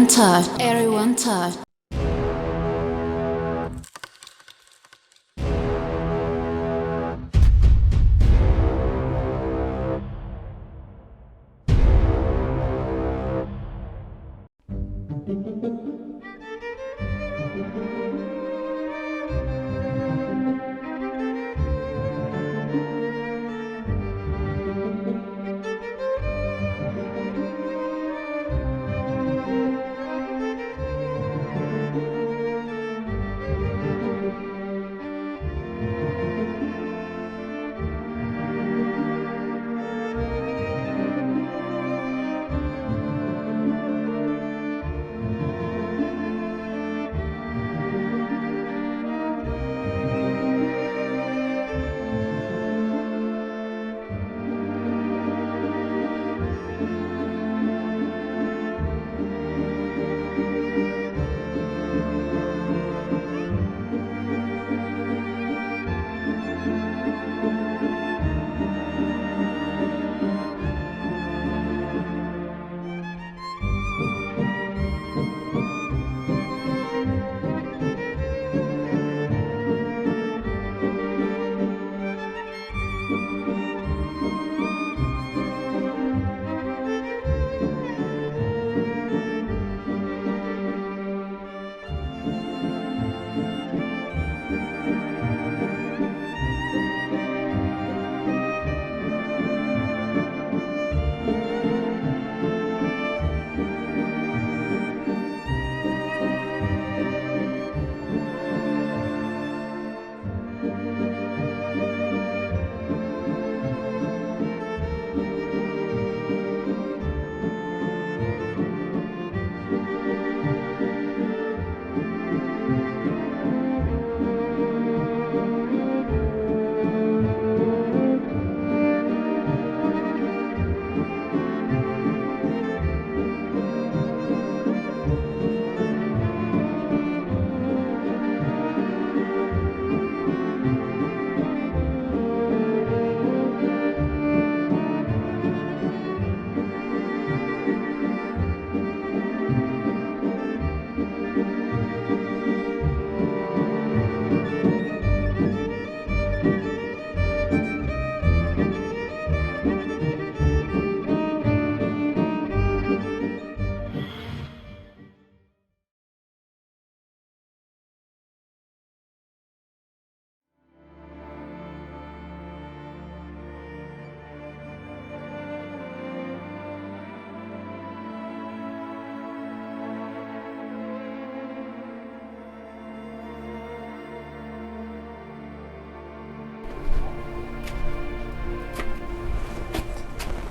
Touch. Everyone touch.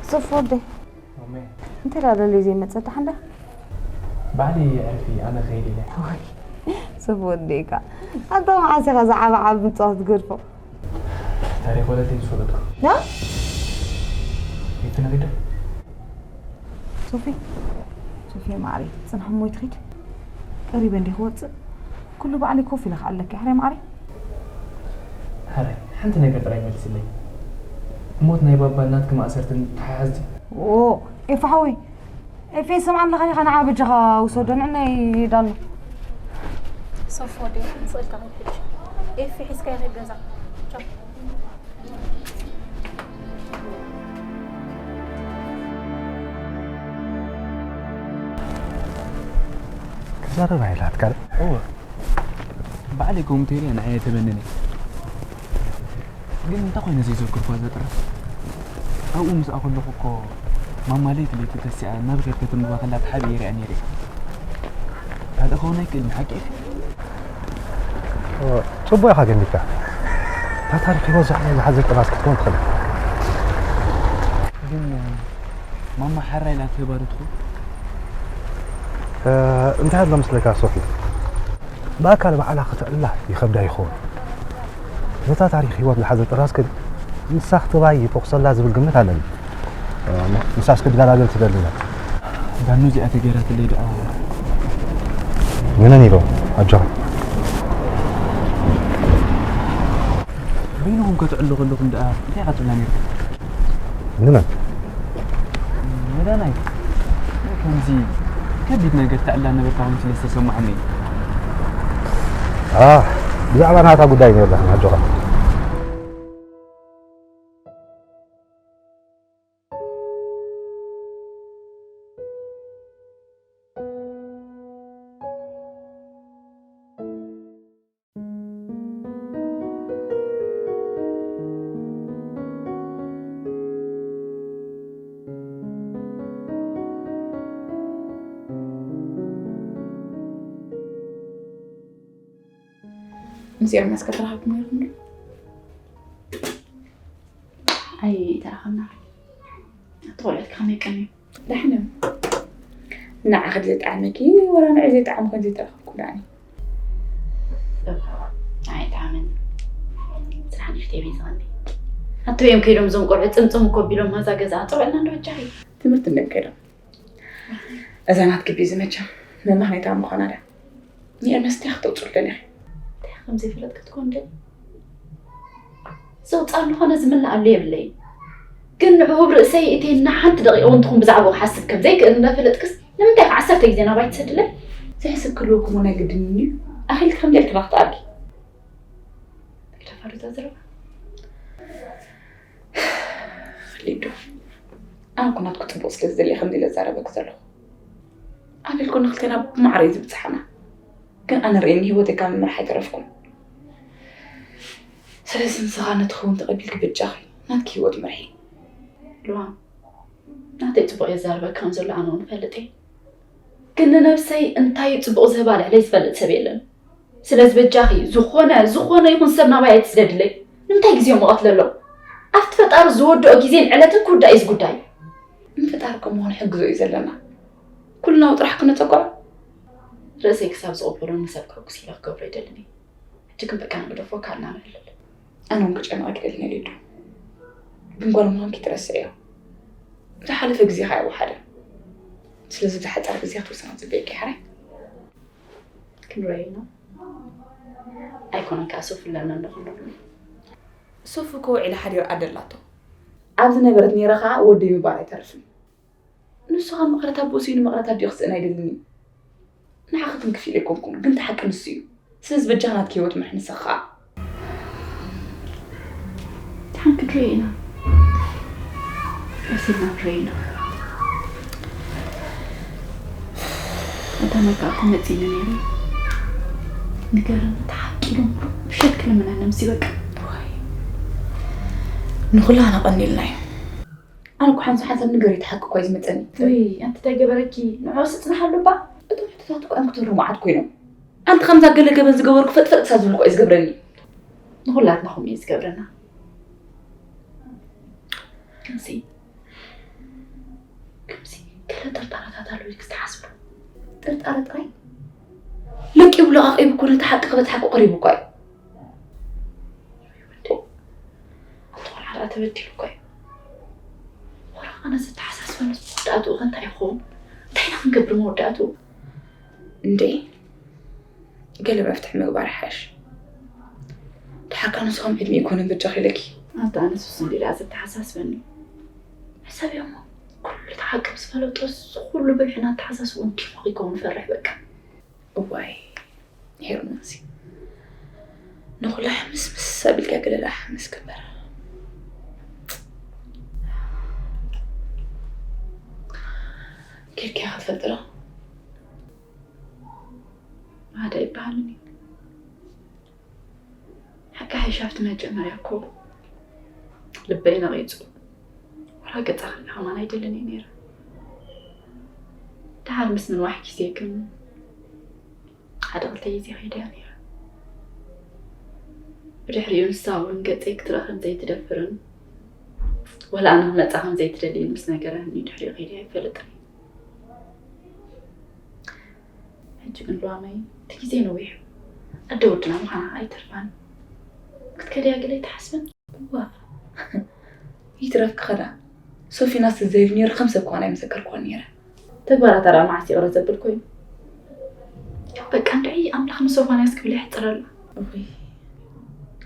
ሶፍ ወደይ፣ ማመይ። እንታይ ደኣ ደልዩ ዘይመጸ ደሓን ዶ? ባዕሊ ዕርፊ ኣነ ክኸይድ ኢለ። ወይ፣ ሶፍ ወደይካ። ኣንታ መዓስ ኢኻ ዝዓበ ዓቢ ምጽዋት ትገድፎ? ታሪኽ ወለደይ ዝፈለጥኩ። ያ? የት ነኺደ? ሶፊ፣ ሶፊ ማዕረይ፣ ጽንሕ እሞ ይትኺድ። ቀሪበ እንዲየ ክወጽእ። ኩሉ ባዕለይ ኮፍ ኢለ ክኣለኪ፣ ሕራይ ማዕረይ። ሕራይ፣ ሓንቲ ነገር ጥራይ መልስለይ። ሞት ናይ ባባን ናትኪ ማእሰርትን ተሓሓዝ ድዩ? ኦ፣ ኤፋ ሓወይ፣ ኤፌ፣ ስምዓኒ ኣለኻ ዲኻ? ንዓ በጃኻ ውሰዶ፣ ንዕናይ ይዳ ኣሎ። ሶፍ ወደይ፣ ስቕ ኢልካ ኸይድ ሕጂ። ኤፊ ሒዝካዮ ኸይድ ገዛ። ቻው። ክዛረብ ኣይላትካ ዶ? እወ። ባዕለይ ከምኡ ተይለ ንዓይ ኣይተመንን እየ። ግን እንታይ ኮይነ ዘይዘከርኳ እዛ ጥራሕ? ኣብኡ ምስኣ ከለኹ እኮ ማማ ለይቲ ለይቲ ተሲኣ እናበኸየት ከተንብባ ከላ ተሓቢኤ ሪኣ ነይረ። ካልእ ክኸውን ኣይክእልን፣ ሓቂ ኢኺ። እወ፣ ጽቡቕ ኢኻ ገሚትካ። እታ ታሪኽ ህይወት ዝሓ-፣ ዝሓዘት ጥራዝ ክትከውን ትኽእል። ግን ማማ ሓራይ ኢላ ተባረትኩ። እ፣ እንታይ ኣሎ መስለካ ሶፊ? ብኣካል ባዕላ ክትዕላ ይኸብዳ ይኸውን። ነታ ታሪኽ ህይወት ዝሓዘት ጥራዝ ግን ንሳ ክትባይ ይተኹሰላ ዝብል ግምት ኣለኒ። ንሳስ ክትገላገል ትደሊ እያ። ዳኑ እዚኣ ተገይራትለይ ደኣ። ንመን ኢሎ? ኣጆኻ። በይንኹም ከትዕሉ ከለኹም ደኣ እንታይ ኢኻ ትብላ ነይርካ? ንመን? ንዳናይ። ከምዚ ከቢድ ነገር ተዕላ ነበርካ ከም ስለ ዝተሰማዓኒ እዩ። ብዛዕባ ናታ ጉዳይ ነርና ኣጆኻ። ምስ ኤርሚያስ ከተራኸብኩም ነይርኩም ዶ? ኣይተራኸብና። እቲ ቆልዑት ከመይ ቀንዮም? ዳሕና ንዓኺ ድዩ ዝጠዓመኪ ወላ ንዑ ዘይጠዓምኩ ዘይተረኸብኩ ዳኒ? ኣይጠዓመኒ። ስራሕ ንፍትየ ቤት ዝቐኒ ኣቶ እዮም ከይዶም እዞም ቆልዑ ፅምፅም እኮ ቢሎም ማዛ ገዛ ኣፅውዕልና እንዶ በጃኺ። ትምህርቲ እንድዮም ከይዶም እዛ ናትኪ ቢዚ መቸም መማህኔታ ምዃና ድያ? ንኤርሚያስ እንታይ ክተውፅሉ ደሊኺ? እንታይ ከም ዘይፈለጥኪ ክትኮን ደሊ ዘውፃሉ ኾነ ዝምልኣሉ የብለይ። ግን ንዕኡ ርእሰይ እቴና ሓንቲ ደቂቕ እውን ትኹን ብዛዕባኡ ክሓስብ ከም ዘይክእል እንዳፈለጥክስ ንምንታይ ከ ዓሰርተ ግዜ ናባይ ትሰድለይ? ዘሕስብ ክህልወኩም እውን ኣይግድንን እዩ። ኣኺልኪ ከምዚ ኢልኪ ባ ክትኣርጊ። ኣይተፋርዛ ዘረባ ሊዱ፣ ኣነ እኮ ናትኩ ፅቡቕ ስለ ዝደሊ ከምዚ ኢለ ዝዛረበኪ ዘለኹ። ኣቤል እኮ ንክልቴና ብማዕረ እዩ ዝብፅሓና። ግን ኣነ ርእየኒ ህይወተይ ካብ ምምራሕ ኣይተረፍኩን። ስለዚ ንስኻ ነቲ ክውን ተቐቢልኪ በጃኺ ናትኪ ህይወት ምርሒ። ሉዋም፣ ናተይ ፅቡቕ የዛርበካ ከም ዘሎ ኣነ እውን እፈልጥ እየ። ግን ንነብሰይ እንታይ እዩ ፅቡቕ ዝህባ ልዕለይ ዝፈልጥ ሰብ የለን። ስለዚ በጃኺ ዝኾነ ዝኾነ ይኹን ሰብ ናባይ ኣይትስደድለይ። ንምንታይ ግዜ እሞ ቀትለሎም? ኣብቲ ፈጣሪ ዝወድኦ ግዜን ዕለትን ክውዳእ እዩ እዚ ጉዳይ። ንፈጣሪ ከምኡ ክንሕግዞ እዩ ዘለና። ኩልናው ጥራሕ ክነፀግዖ። ርእሰይ ክሳብ ዝቕበሎ ንሰብ ከሕጉስ ኢለ ክገብሮ ኣይደልን እየ። ሕጂ ግን በቃ ንግደፎ ካልና ንዕልል። ኣነ እውን ክጨንቐኪ ኣይደልን እየ ሊዱ። ግን ጓል ምዃንኪ ትረስዕዮ። ዝሓለፈ ግዜኻ ኣይወሓደን። ስለዚ ብዝሓፀረ ግዜ ክትውስና ፅበየኪ ሓራይ። ክንረኣይ ኢና። ኣይኮነን ከኣ ሶፊ ኣለና እንዶ ክንረኣይ። ሶፊ እኮ ውዒላ ሓዲራ ኣደ ኣላቶ። ኣብ ዝነበረት ነይረ ከኣ ወደይ ምባል ኣይተርፍን። ንሱ ካብ መቐረት ኣቦኡ ስኢኑ መቐረት ኣዲኡ ክስእን ኣይደልን እዩ። ንዓኺ ትንክፍ ኢለ ኣይኮንኩን፣ ግን እቲ ሓቂ ንሱ እዩ። ስለዚ በጃኻ ናትኪ ህይወት ምርሒ ንስኺ ከኣ። ደሓን ክንሪኦ ኢና። ቀስ ኢልና ክንሪኦ ኢና። ቀዳማይ ከኣ እኮ መጺእኒ ነይረ። ንገረኒ፣ ተሓቂሉ ምሸት ክልምነኒ ምስ በቃ። ዋይ። ንኹላህና ቀኒልና እዩ። ኣነ እኮ ሓንሳብ ሓንሳብ ንገሪ እቲ ሓቂ እኮ እዩ ዝመጸኒ። ውይ ኣንቲ እንታይ ገበረኪ ንዕኡስ እጽንሓሉ እባ። እቶም ሕቶታት እኮ እዮም ክተርሩ መዓት ኮይኖም። ኣንቲ ከምዛ ገለ ገበን ዝገበርኩ ፈጥፈጥ ክሳብ ዝብል እኮ እዩ ዝገብረኒ። ንኹላትና ከምኡ እዩ ዝገብረና። ከምዚ ከምዚ ገለ ጥርጣረታት ኣለዉ ኢልኪ ትሓስቢ ዶ? ጥርጣረ ጥራይ ለቂቡ ለቓቒቡ እኮ ነቲ ሓቂ ክበጽሓ እኮ ቀሪቡ እኳ እዩ። ኣንቲ ቆልዓ ደኣ ተበዲሉ እኮ እዩ። ወረ ኣነ ዘተሓሳስበኒ መወዳእትኡ ከ እንታይ ይኸውን? እንታይ ኢና ክንገብር መወዳእትኡ? እንዴ ገለ መፍትሒ ምግባር ይሓይሽ። ደሓር ከ ንስኹም ዕድመ ኣይኮነን በጃኺ ኢለኪ። ኣንቲ ኣነስ እሱ እንዲ ደኣ ዘተሓሳስበኒ። ሕሰብዮ እሞ ኩሉ እቲ ሓቂ ምስ ፈለጦ እዚ ኩሉ ብልሕን ኣተሓሳስብኡን ዲሞ ከይከውን እፈርሕ በቃ። እዋይ ሄርሞንሲ ንኹላ ሕምስምስ ኣቢልካ ገለ ደኣ ሓምስ ግበር። ኬድካ ኢኻ ትፈልጢ ዶ? ማዳ ኣይበሃልን እዩ። ሓቂ ሓይሻፍቲ መጀመርያ እኮ ልበይ ነቒጹ ወላ ገጻ ክርኢ ከማን ኣይደልን እየ ነይረ። ደሓር ምስ ምንዋሕ ግዜ ግን ሓደ ክልተ ግዜ ከይደ እያ ነይረ። ብድሕሪኡ ንሳ እውን ገጸይ ክትርኢ ከም ዘይትደፍርን ወላ ኣነ ክመጻ ከም ዘይትደልይን ምስ ነገረትኒ ድሕሪኡ ከይደ ኣይፈልጥን እየ። ሕጂ ግን ሉዋመይ እቲ ግዜ ነዊሕ ኣደ ወድና ምዃና ኣይተርፋን ክትከድያ ገለ ኣይትሓስብን? እዋ ይትረፍኪ ኸዳ ሶፊናስ ተዘይሩ ነይሩ ከም ሰብ ከዋን ኣይመሰከርክዎን ነይረ። ተግባራታ ደኣ መዓስ ይቕረ ዘብል ኮይኑ በቃ እንድዒ ኣምላኽ ንሶፋንያስ ክብል የሕፅረላ። እውይ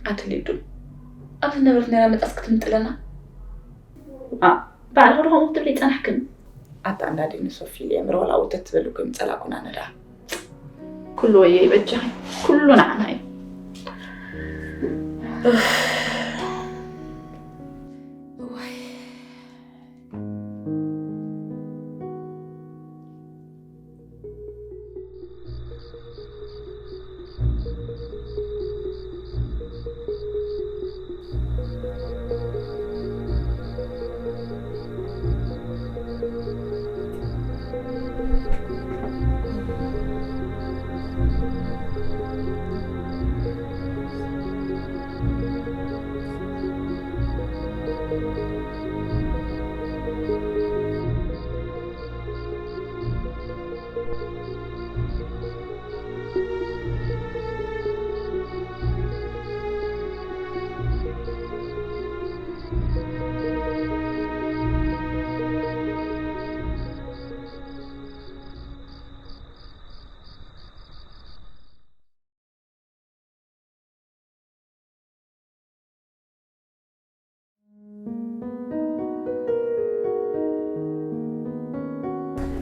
ኣቲ ሊዱ ኣብ ዝነበረት ነይራ መፃስ ክትምጥለና ዋ ባዕልኺ ዶ ከምኡ ክትብሊ ይፀናሕክን? ኣታ እንዳዲ ንሶፊ ኢለ እምበር ዋላ ወተት ትብል እኮ ይምጸላ ኩና ነዳ። ኩሉ ወየ ይበጃኺ፣ ኩሉ ንዓና እዩ።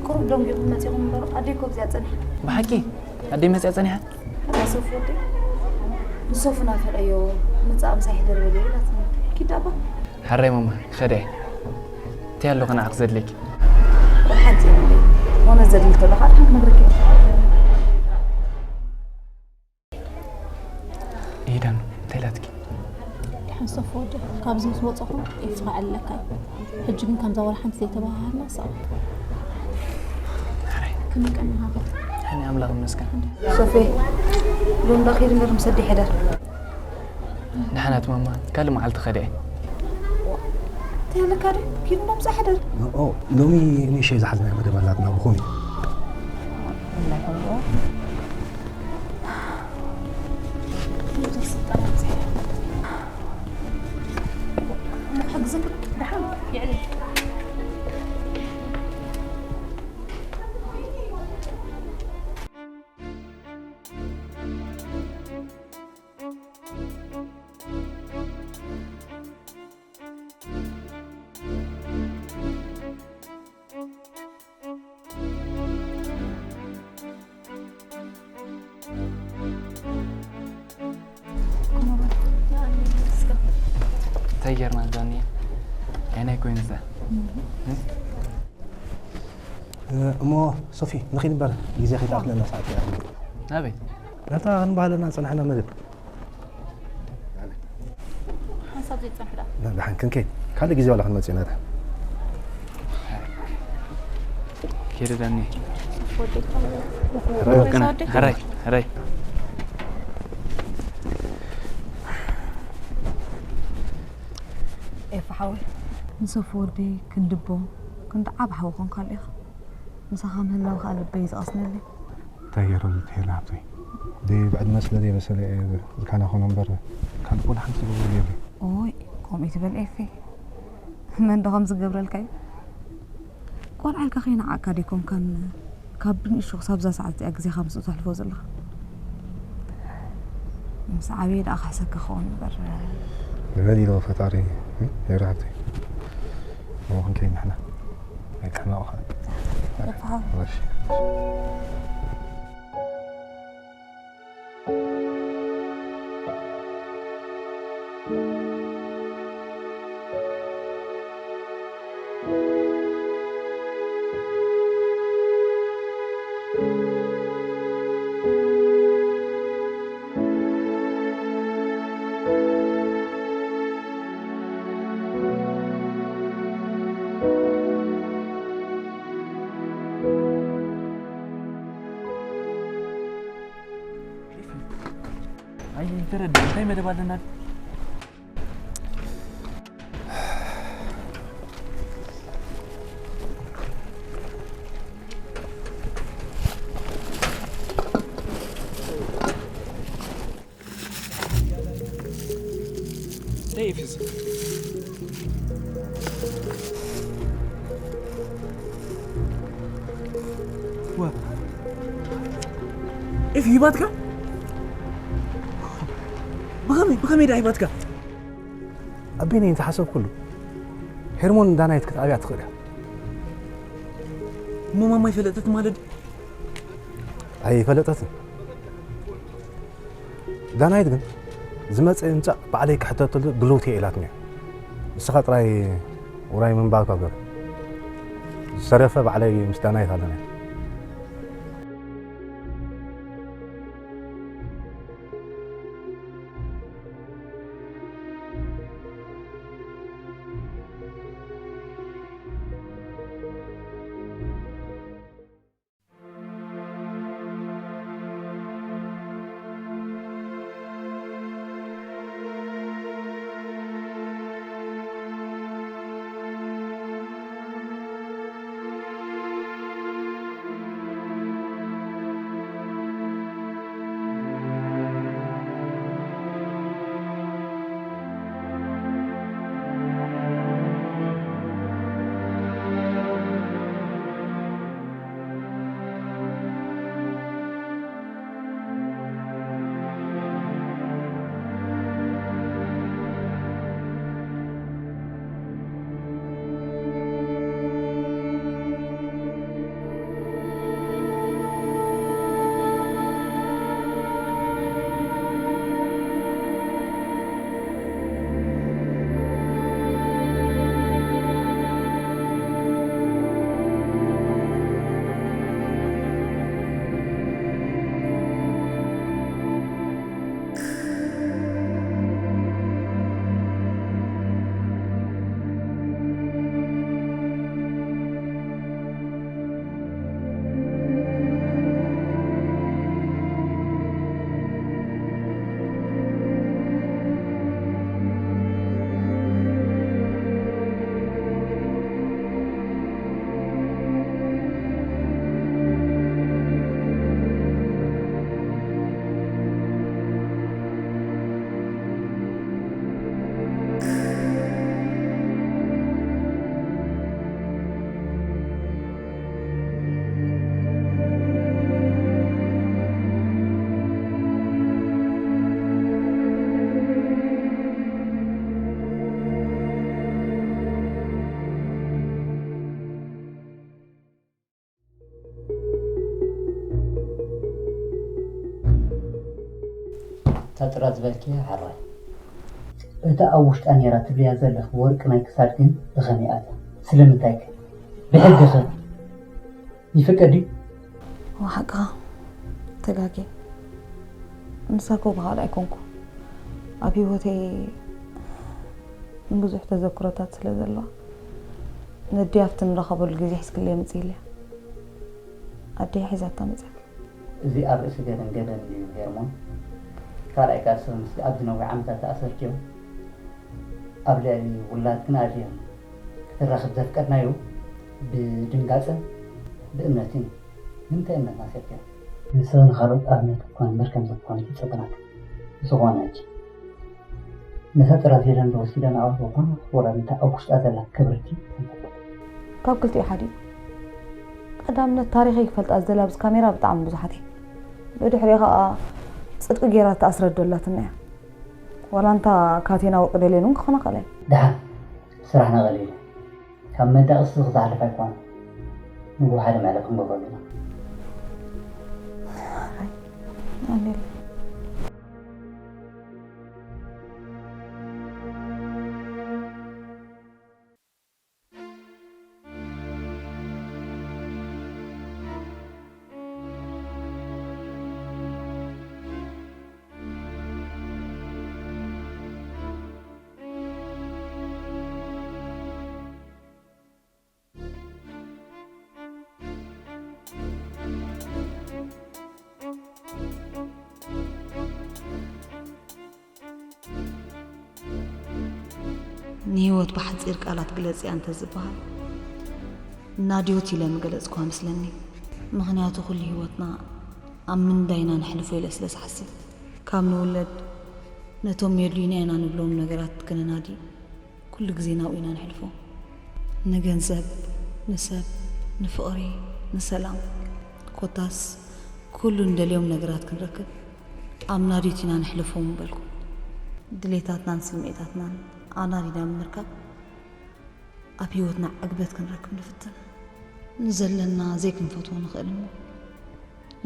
ቁሩብ ደንጊኹም መጺኹም እምበር ኣደይ እኮ ኣብዚኣ ጸኒሓ። ብሓቂ ኣደይ መጺኣ ጸኒሓ? ኣታ ሶፍ ወደይ፣ ንሶፍ ናፈቐዮ፣ ምጻእ ምሳይ ሕደር በልዮ ኢላትኒ። ኪድ ኣባ። ሓራይ ማማ፣ ክኸደ እየ። እንታይ ኣሎ ከ ንዓኺ ዘድልየኪ? ሓንቲ የብለይ። ሆነ ዘድሊ ተሎ ከዓ ድሓን ክነግረኪ እየ። ኤደን፣ እንታይ ኢላትኪ? ድሓን ሶፍ ወዲ፣ ካብዚ ምስ ወጻኹ ኤፍኻ ኣለካ። ሕጂ ግን ከምዛ ወላ ሓንቲ ዘይተባሃሃልና ሰው። ሕራይ። ከመይ ቀኒኻ? ሕኒ ኣምላኽ ይመስገን። ሶፌ፣ ሎሚ ዶ ኪድ እምበር ምስ ኣደይ ሕደር። ድሓናት ማማ፣ ካልእ መዓልቲ ኸደ እየ። እንታይ ኣለካ ዶ? ኪድ እምበር ምስ ኣደይ ሕደር። ኦ፣ ሎሚ ንእሽተይ ዝሓዝናዮ መደብ ኣላትና፣ ብኸመይ? እንታይ ጌርና ዳኒ? ዓይነይ ኮይኑ እዛ። እሞ ሶፊ፣ ንኺድ እምበር፣ ግዜ ከይትኣኽለና ሰዓት እያ። ናበይ? ናብታ ክንበሃለና ዝጸናሕና መደብ። ሓንሳብ ዘይጸንሕ ደኣ። ና፣ ደሓን ክንከይድ። ካልእ ግዜ ዋላ ክንመጽእ ኢና ደሓን። ከይደ ዳኒ። ወደይ። ሕራይ ወገነ። ወደይ። ሕራይ፣ ሕራይ። ኤፋ ሓወይ፣ ንሶፍ ወደይ ክንድቦ፣ ክንዲ ዓብ ሓው ኾንካሉ ኢኻ። ምሳኻ ምህላው ከኣ ልበይ ዝቐስነለይ። እንታይ ገይሩ ዝትሄላ ሃብተይ? ደይ ብዕድመ ስለ ዘይበሰለ እየ ዝካና ኾነ እምበር፣ ካልእ ወላ ሓንቲ ዝገብሮ የብለይ። ኦይ፣ ከምኡ ይትበል ኤፌ። መን ዶ ከም ዝገብረልካ እዩ? ቆልዓ ኢልካ ከይነዓቕካ ደይኮንካን ካብ ብንእሽቶ ክሳብ እዛ ሰዓት እዚኣ ግዜኻ ምስኡ ተሕልፎ ዘለኻ? ምስ ዓብየ ደኣ ክሕሰካ ክኸውን እምበር። ንበል ኢልዎ ፈጣሪ፣ እም? ሄሪ ሃብተይ። እሞ ክንከይድ ንሕና። ኣይትሕመቑ ኸኣ። እፋ። እሺ። ኣይተረድእ እንታይ መደብ ኣለና? እንታይ እዩ ፊዝ? ዋ። ኤፍ ሂባትካ? ብኸመይ፣ ብኸመይ ደኣ ሂባትካ? ኣቤነይ እንተሓሰብኩሉ፣ ሄርሞን ዳናይት ክትኣብያ ትኽእል እያ። እሞ ማማ ይፈለጠት ማለት? ኣይፈለጠትን። ዳናይት ግን ዝመጽእ ይምጻእ ባዕለይ ክሕተተሉ ድልውቲ እየ ኢላትኒ። ንስኻ ጥራይ ውራይ ምንባርካ ገር። ዝተረፈ ባዕለይ ምስ ዳናይት ኣለና። እታ ጥራት ዝበልክያ ሓራይ። እታ ኣብ ውሽጣ ነይራ ትብልያ ዘለኺ ወርቂ ናይ ክሳድ ግን ብኸመይ ኣትያ? ስለምንታይ ከ? ብሕጊ ከ ይፍቀድ ድዩ? እወ፣ ሓቅኻ። ተጋግየ። ንሳ እኮ ብኻልእ ኣይኮንኩ። ኣብ ህይወተይ ብዙሕ ተዘክሮታት ስለ ዘለዋ፣ ነዲኣ ኣብቲ ንራኸበሉ ግዜ ሒዝክለይ ምጽእ ኢለያ። ኣደይ ሒዛታ መጽያ። እዚ ኣብ ርእሲ ገበን ገበን ድዩ ሄርሞን? ካልኣይ ካልሲ ምስቲ ኣብዚ ነዊሕ ዓመታት ተኣሰርክዮ ኣብ ልዕሊ ውላድክን ኣድህን ክትራኸብ ዘፍቀድናዮ ብድንጋጸን ብእምነትን እዩ። ንምንታይ እምነትና ኣሲርክዮ? ንስኺ ንኻልኦት ኣብነት ክትኮኒ እምበር ከም ዘትኮኒ ይጸገናኪ። ዝኾነ ሕጂ ነታ ጥራዝ ሄለን ዶ ወሲደን ኣውርዶ ኾና ወላ ነታ ኣብ ውሽጣ ዘላ ክብርቲ? ካብ ክልቲኡ ሓደ እዩ። ቀዳምነት ታሪኸይ ክፈልጣ ዝደልያ ኣብዚ ካሜራ ብጣዕሚ ብዙሓት እየን። ብድሕሪኡ ኸኣ ጽድቂ ጌራ እተኣስረት ዶ ኣላትና እያ። ዋላ እንታ ካቴና ወርቂ ደልየን እውን ክኾና ይኽእላ እየን። ደሓን ስራሕና ቀሊል እዩ። ካብ መዳቕሲ ክዝሓልፍ ኣይኮነን። ንግሆ ሓደ መዕለቢ ክንገብረሉ ኢና። ኣሜን። ንህይወት ብሓጺር ቃላት ግለጽያ እንተ ዝበሃል፣ ናድዮት ኢለ ምገለጽኩዋ መስለኒ። ምኽንያቱ ኩሉ ህይወትና ኣብ ምንዳይ ኢና ነሕልፎ ኢለ ስለ ዝሓስብ። ካብ ንውለድ ነቶም የድልዩና ኢና ንብሎም ነገራት ክነናዲ ኩሉ ግዜ ናብኡ ኢና ነሕልፎ። ንገንዘብ፣ ንሰብ፣ ንፍቕሪ፣ ንሰላም፣ ኮታስ ኩሉ እንደልዮም ነገራት ክንረክብ ኣብ ናድዮት ኢና ነሕልፎ ምበልኩ። ድሌታትናን ስምዒታትናን ኣናዲና ብምርካብ ኣብ ህይወትና ዕግበት ክንረክብ ንፍትን። ንዘለና ዘይክንፈትዎ ንኽእል እሞ፣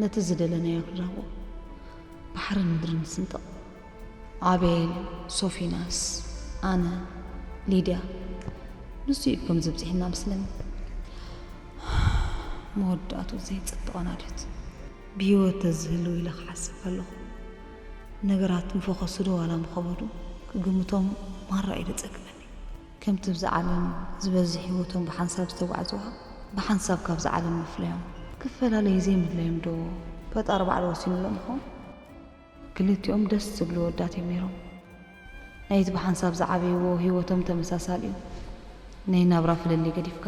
ነቲ ዝደለናዮ ክንረኽቦ ባሕርን ምድርን ንስንጥቕ። ኣቤል፣ ሶፊናስ፣ ኣነ፣ ሊድያ፣ ንሱ እዩ ከምዚ ብጺሕና መስለኒ። መወዳእቱ ዘይጽብቕ ኣናድዮት። ብህይወት ተዝህልው ኢለ ክሓስብ ከለኹ፣ ነገራት ምፈኸሱ ዶ ዋላ ምኸበዱ ክግምቶም ማራ እዩ ዘጸግመኒ። ከምቲ ብዛ ዓለም ዝበዝሕ ህይወቶም ብሓንሳብ ዝተጓዕዝዋ፣ ብሓንሳብ ካብዛ ዓለም ምፍለዮም ክፈላለዩ ዘይምድለዮም ዶ ፈጣሪ ባዕሉ ወሲኑሎም ይኾን? ክልቲኦም ደስ ዝብሉ ወዳት እዮም ነይሮም። ናይቲ ብሓንሳብ ዝዓበይዎ ህይወቶም ተመሳሳሊ እዩ። ናይ ናብራ ፍልልይ ገዲፍካ።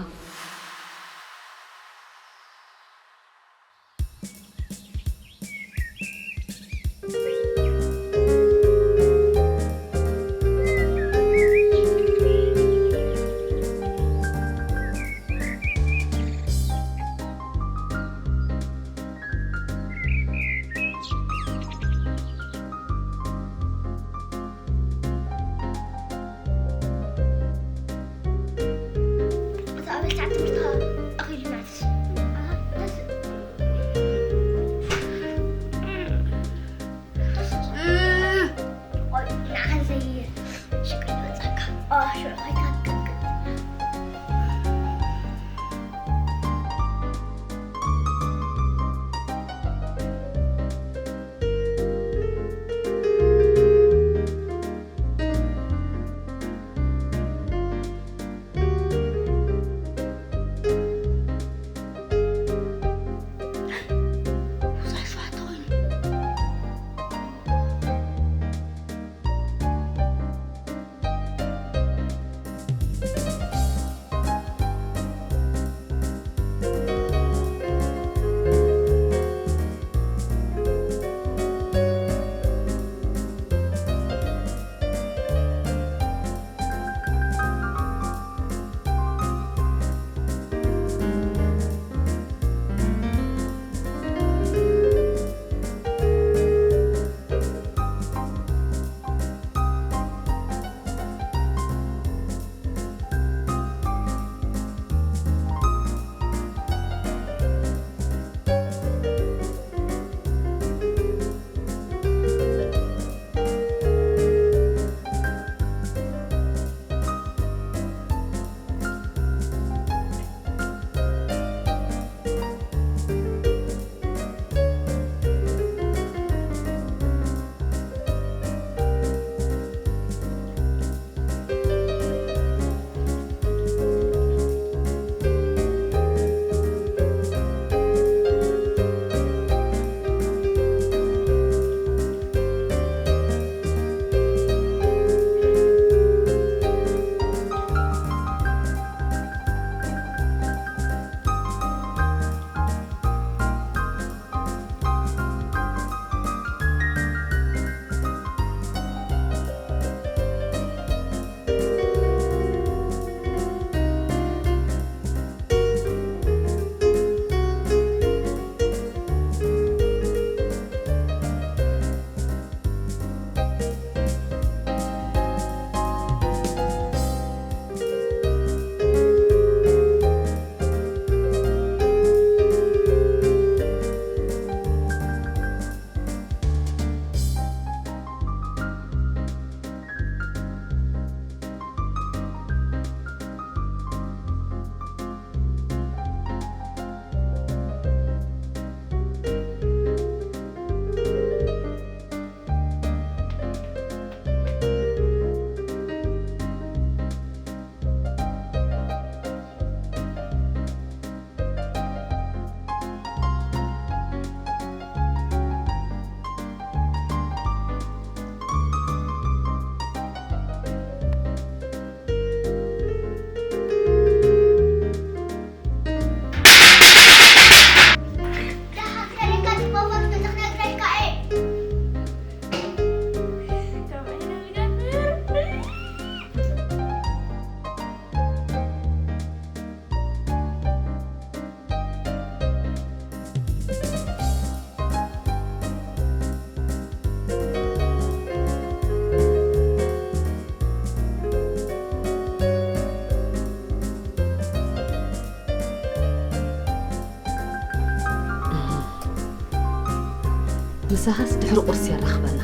ምሳኻስ ድሕሪ ቁርሲ የራኽበና።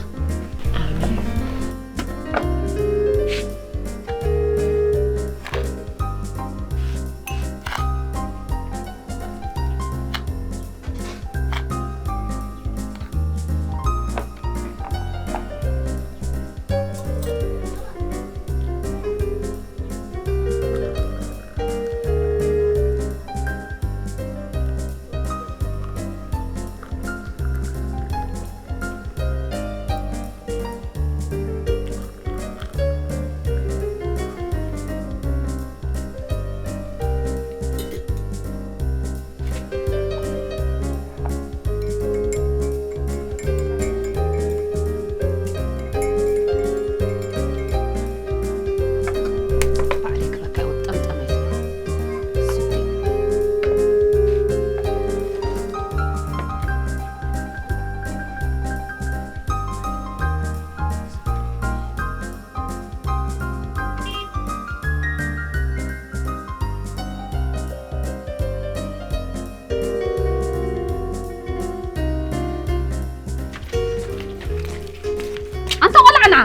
ኣንታ ቆልዓ ንዓ፣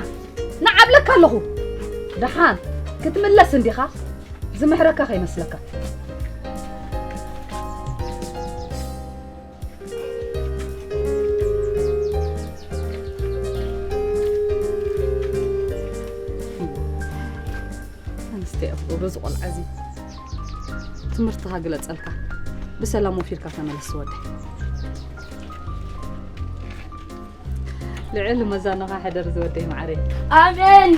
ንዓ እብለካ ኣለኹ። ደሓን ክትምለስ እንዲኻ፣ ዝምሕረካ ከይመስለካ። ኣንስቲ እኽብሩ እዚ ቆልዓ እዚ። ትምህርትኻ ግለጸልካ። ብሰላም ወፊርካ ተመለስ ወደይ። ልዕሊ መዛኖኻ ሕደር ዝወደይ ማዓረይ። ኣሜን።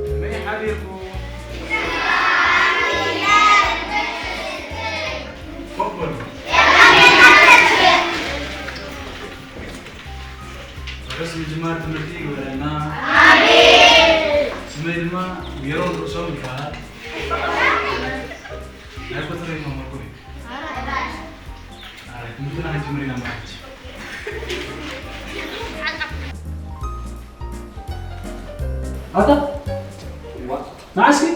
ከመይ ሓዲርኩም? ኮፍ በሉ። ርሑስ ምጅማር ትምህርቲ ይግበረልና። ኣሜን። ስመይ ድማ ሜሮን ርእሶም ይበሃል። ናይ ቁጽሪ መምህርኩም እዩ። ኣረ፣ ትምህርትና ክንጅምር ኢና ማለት። ኣታ፣ ዋ፣ ንዓ እስኪ።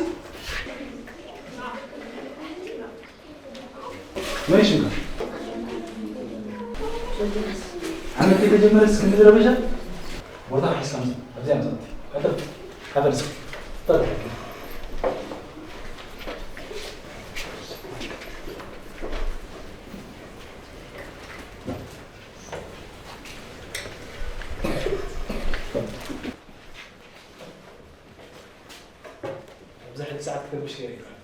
መን ሽምካ? ዓመት ከይተጀመረስ ክንዲ ዝረበሻ? ቦታ ሒዝካ ምጽእ። ኣብዚኣ ምጽእ። ቀጥል። ቀጥል እስኪ። ቀጥል። ኣብዚ ሕጂ ሰዓት ክትርብሽ ነይሩ ይብሃል።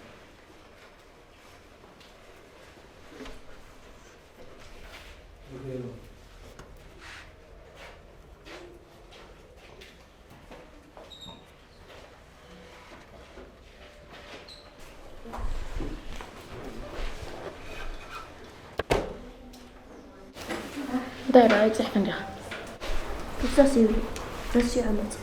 እንታይ ደኣ ኣይጽሕፍን ዲኻ? ክፍሰስ ይብል። ረሲዑ መጽእ።